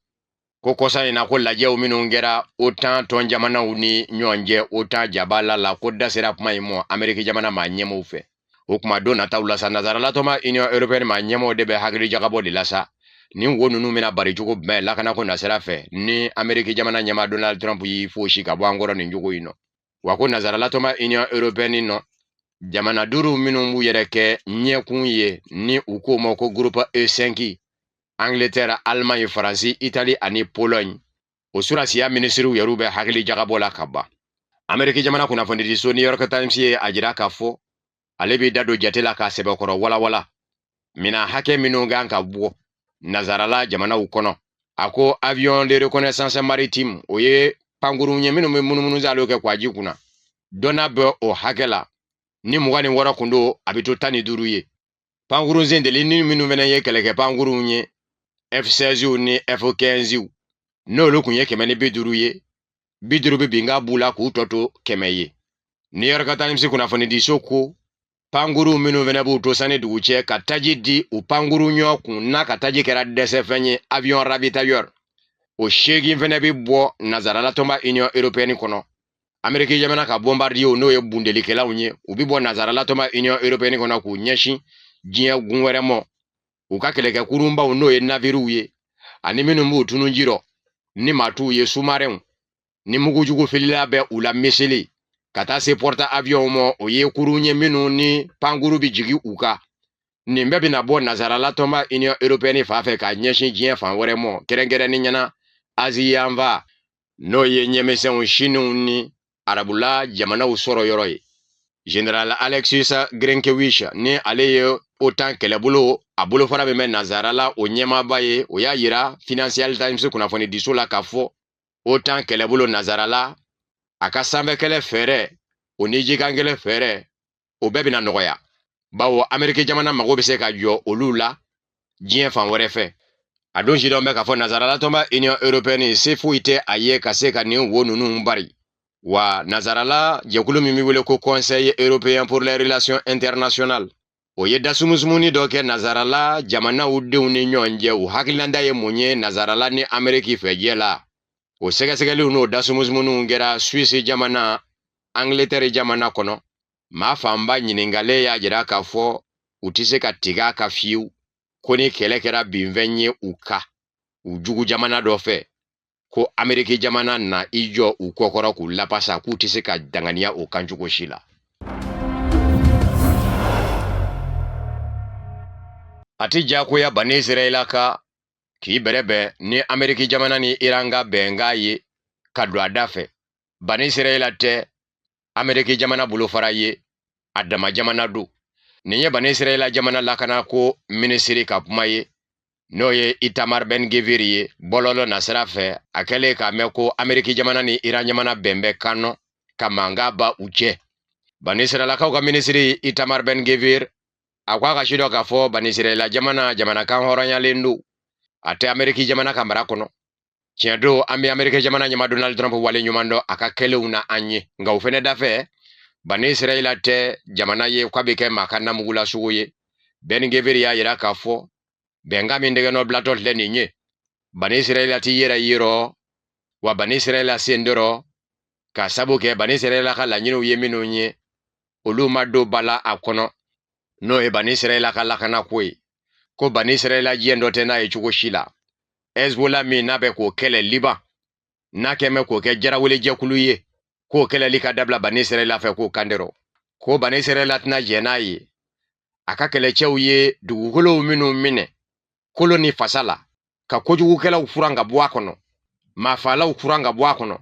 Ko kɔsa in na ko lajɛw minnu kɛra OTAN tɔn jamanaw ni ɲɔgɔn cɛ OTAN jabala la, ko da sera kuma in ma Ameriki jamana maa ɲɛmaaw fɛ. O kuma don nataw la sa, nazarala tɔnba Union européenne maa ɲɛmaaw de bɛ hakili jagabɔ de la sa, nin wo ninnu bɛna bari cogo jumɛn lakanako nasira fɛ ni Ameriki jamana ɲɛmaa Donald Trump y'i fosi ka bɔ an kɔrɔ nin cogo in nɔ. Wa ko nazarala tɔnba Union européenne nɔ, jamana 5 minnu b'u yɛrɛ kɛ ɲɛkun ye ni u k'o ma ko groupe E5, Angleterre, Allemagne, Faransi, Italie ani Pologne, o surasiya minisiriw yɛrɛ bɛ hakili jagabɔ la ka ban. Ameriki jamana kunnafonidiso New York Times ye a jira k'a fɔ ale b'i da don jate la k'a sɛbɛkɔrɔ walawala minan hakɛ minnu kan ka bɔ nazarala jamanaw kɔnɔ. A ko avion de reconnaissance maritime, o ye pankurun ye minnu bɛ munumunu kɛ kwaji kunna, dɔnna bɛ o hakɛ la, ni 26 kun don, a bɛ to 15 ye. Pankurun sentelinin minnu fana ye kɛlɛkɛ pankurunw ye, F16 ni F15, n'olu kun ye 150 ye, 50 bɛ bin ka b'u la k'u tɔ to 100 ye. New York Times kunnafonidiso ko pankurun minnu fana b'u to sani dugu cɛ ka taji di u pankurun ɲɔ kun n'a ka taji kɛra dɛsɛfɛn ye, avion ravitailleur, o 8 fana bɛ bɔ nazarala tɔnba Union européenne kɔnɔ. Ameriki jamana ka bombardier, n'o ye bundelikɛlaw ye, u bɛ bɔ nazarala tɔnba Union européenne kɔnɔ k'u ɲɛsin diɲɛ gun wɛrɛ ma. U ka kɛlɛkɛkurunbaw, n'o ye naviriw ye, ani minnu b'u tunun ji rɔ ni maa t'u ye, sous-marinw, ni mugujugu filila bɛ u la missile, ka taa se porte avion ma, o ye kurun ye minnu ni pankuru bɛ jigin u kan. Nin bɛɛ bɛna bɔ nazarala tɔnba Union européenne fan fɛ k'a ɲɛsin diɲɛ fan wɛrɛ ma, kɛrɛnkɛrɛnnen ɲɛna Asie yanfan, n'o ye ɲɛmisɛnw, Siniw ni arabula jamanaw sɔrɔ yɔrɔ ye. Général Alexis Grynkewich, ni ale ye OTAN kɛlɛbolo a bolofara min bɛ nazara la o ɲɛmaaba ye, o y'a yira Financial Times kunnafonidiso la k'a fɔ OTAN kɛlɛbolo nazara la, a ka sanfɛkɛlɛ fɛɛrɛ o ni jikankɛlɛ fɛɛrɛ o bɛɛ bɛna nɔgɔya, bawo Ameriki jamana mago bɛ se ka jɔ olu la diɲɛ fan wɛrɛ fɛ. A don sidɔn bɛ k'a fɔ nazarala tɔnba Union européenne se foyi tɛ a ye ka se ka nin wo ninnu bari. Wa nazarala jɛkulu min bɛ wele ko Conseil européen pour les relations internationales, o ye dasumusumuni dɔ kɛ nazarala jamanaw denw ni ɲɔgɔn cɛ, u hakililanda ye mun ye nazarala ni Ameriki fɛ jɛ la. O sɛgɛsɛgɛliw n'o dasumusumunuw kɛra Suisse jamana, Angleterre jamana kɔnɔ. Maa fanba ɲininkalen y'a jira k'a fɔ u tɛ se ka tigɛ a ka fiyewu ko ni kɛlɛ kɛra binfɛn ye u ka u jugu jamana dɔ fɛ, ko Ameriki jamana na i jɔ u kɔkɔrɔ k'u lapasa, k'u tɛ se ka danganiya o kan cogo si la. A tɛ diyagoya Bani Israɛla ka k'i bɛrɛbɛn ni Ameriki jamana ni Iran ka bɛnkan ye ka don a da fɛ. Bani Israɛla tɛ Ameriki jamana bolofara ye, a dama jamana don. Nin ye Bani Israɛla jamana lakanako minisiri ka kuma ye, n'o ye Itamar Ben-Gvir ye bɔlɔlɔ nasira fɛ, a kɛlen k'a mɛn ko Ameriki jamana ni Iran jamana bɛn bɛ kan nɔ ka mankan ba u cɛ. Bani Israɛlakaw ka minisiri Itamar Ben-Gvir a ko a ka sidɔn k'a fɔ Bani Israɛla jamana jamana kan hɔrɔnyalen don, a tɛ Ameriki jamana ka mara kɔnɔ. Tiɲɛ don, an bɛ Ameriki jamana ɲɛmaa Donald Trump wale ɲuman dɔn a ka kɛlenw na an ye, nka o fɛnɛ dafɛ Bani Israɛla tɛ jamana ye k'a bɛ kɛ maa ka namugula sugu ye. Ben-Gvir y'a yira k'a fɔ bɛnkan min tɛgɛnɔ bilatɔ filɛ nin ye, Bani Israɛla t'i yɛrɛ yirɔ, wa Bani Israɛla sen dɔrɔ, ka sabu kɛ Bani Israɛla ka laɲiniw ye minnu ye, olu ma don ba la a kɔnɔ, n'o ye Bani Israɛla ka lakanako ye. Ko Bani Israɛla diɲɛ dɔ tɛ n'a ye cogo si la. Hezbollah min n'a bɛ k'o kɛlɛ Liban, N'a kɛn bɛ k'o kɛ jarawelejɛkulu ye, k'o kɛlɛli ka dabila Bani Israɛla fɛ, k'o kan dɔrɔn ko Bani Israɛla tɛna jɛn n'a ye. A ka kɛlɛcɛw ye dugukolow minnu minɛ kolo ni fasa la, ka kojugukɛlaw furan ka bɔ a kɔnɔ, maafaalaw furan ka bɔ a kɔnɔ,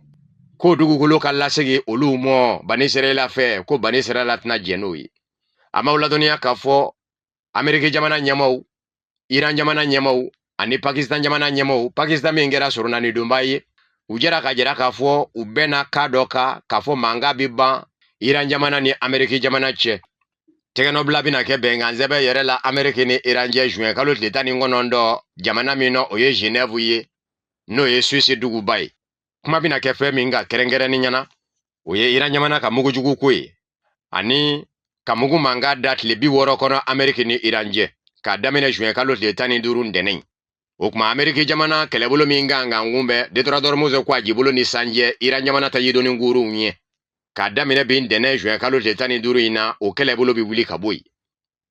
k'o dugukolo ka lasegin olu mɔ Bani Israɛla fɛ, ko Bani Israɛla tɛna jɛn n'o ye. A m'aw ladɔnniya k'a fɔ Ameriki jamana ɲɛmaaw, Iran jamana ɲɛmaaw ani Pakistan jamana ɲɛmaaw, Pakistan min kɛra soronanidonba ye, u jɛra ka jira k'a fɔ u bɛnna kan dɔ kan k'a fɔ mankan bɛ ban Iran jamana ni Ameriki jamana cɛ. Tɛgɛnɔbila bɛna kɛ bɛnkansɛbɛn yɛrɛ la Ameriki ni Iran cɛ juin kalo tile 19, jamana min nɔ o ye Genève ye, n'o ye Suisse duguba ye. Kuma bɛna kɛ fɛn min kan kɛrɛnkɛrɛnnenya na, o ye Iran jamana ka mugujugu ko ye ani ka mugu mankan da tile 60 kɔnɔ Ameriki ni Iran cɛ k'a daminɛ juin kalo tile 15 ntɛnɛn. O tuma Ameriki jamana kɛlɛbolo min kan ka kunbɛn Détroit d'Ormuz ko a jibolo ni sanjɛ Iran jamana ta yidoni kuruw ɲɛ k'a daminɛ bi ntɛnɛn juin kalo tile 15 in na, o kɛlɛbolo bɛ wuli ka bɔ yen.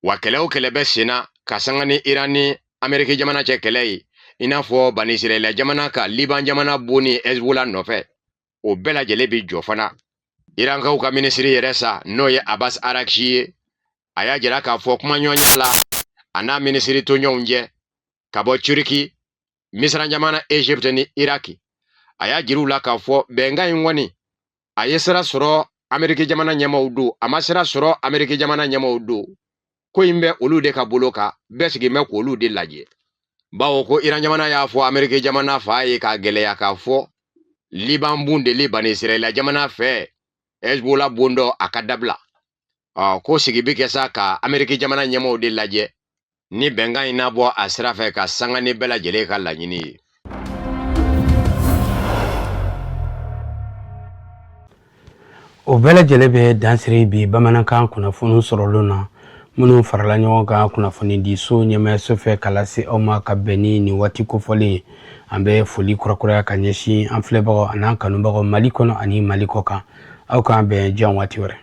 Wa kɛlɛ o kɛlɛ bɛ senna ka sanga ni Iran ni Ameriki jamana cɛ kɛlɛ ye, i n'a fɔ Bani Israɛla jamana ka Liban jamana bon ni Hezbollah nɔfɛ, o bɛɛ lajɛlen bɛ jɔ fana. Irankaw ka minisiri yɛrɛ sa, n'o ye Abbas Araghchi ye, a y'a jira k'a fɔ kumaɲɔgɔnya la a n'a minisiri tɔɲɔgɔnw cɛ ka bɔ Turki, Misira jamana, Egypte ni Iraki, a y'a jira u la k'a fɔ bɛnkan in kɔni a ye sira sɔrɔ Ameriki jamana ɲɛmaaw don, a ma sira sɔrɔ Ameriki jamana ɲɛmaaw don, ko in bɛ olu de ka bolo kan, bɛɛ sigin bɛ k'olu de lajɛ. Bawo ko Iran jamana y'a fɔ Ameriki jamana fa ye k'a gɛlɛya k'a fɔ Liban bon deli Bani Israɛla jamana fɛ Hezbollah bon dɔ a ka dabila. Ɔ ko sigi bɛ kɛ sa ka Ameriki jamana ɲɛmaaw de lajɛ ni bɛnkan in na bɔ a sira fɛ ka sanga ni bɛɛ lajɛlen ka laɲini ye. O bɛɛ lajɛlen bɛ dansiri bi bamanankan kunnafoni sɔrɔlenw na, minnu farala ɲɔgɔn kan kunnafonidiso ɲɛmaayaso fɛ ka lase aw ma ka bɛn ni nin waati kofɔlen ye. An bɛ foli kurakuraya ka ɲɛsin an filɛbagaw an'an kanubagaw Mali kɔnɔ ani Mali kɔ kan. Aw k'an bɛn jan waati wɛrɛ.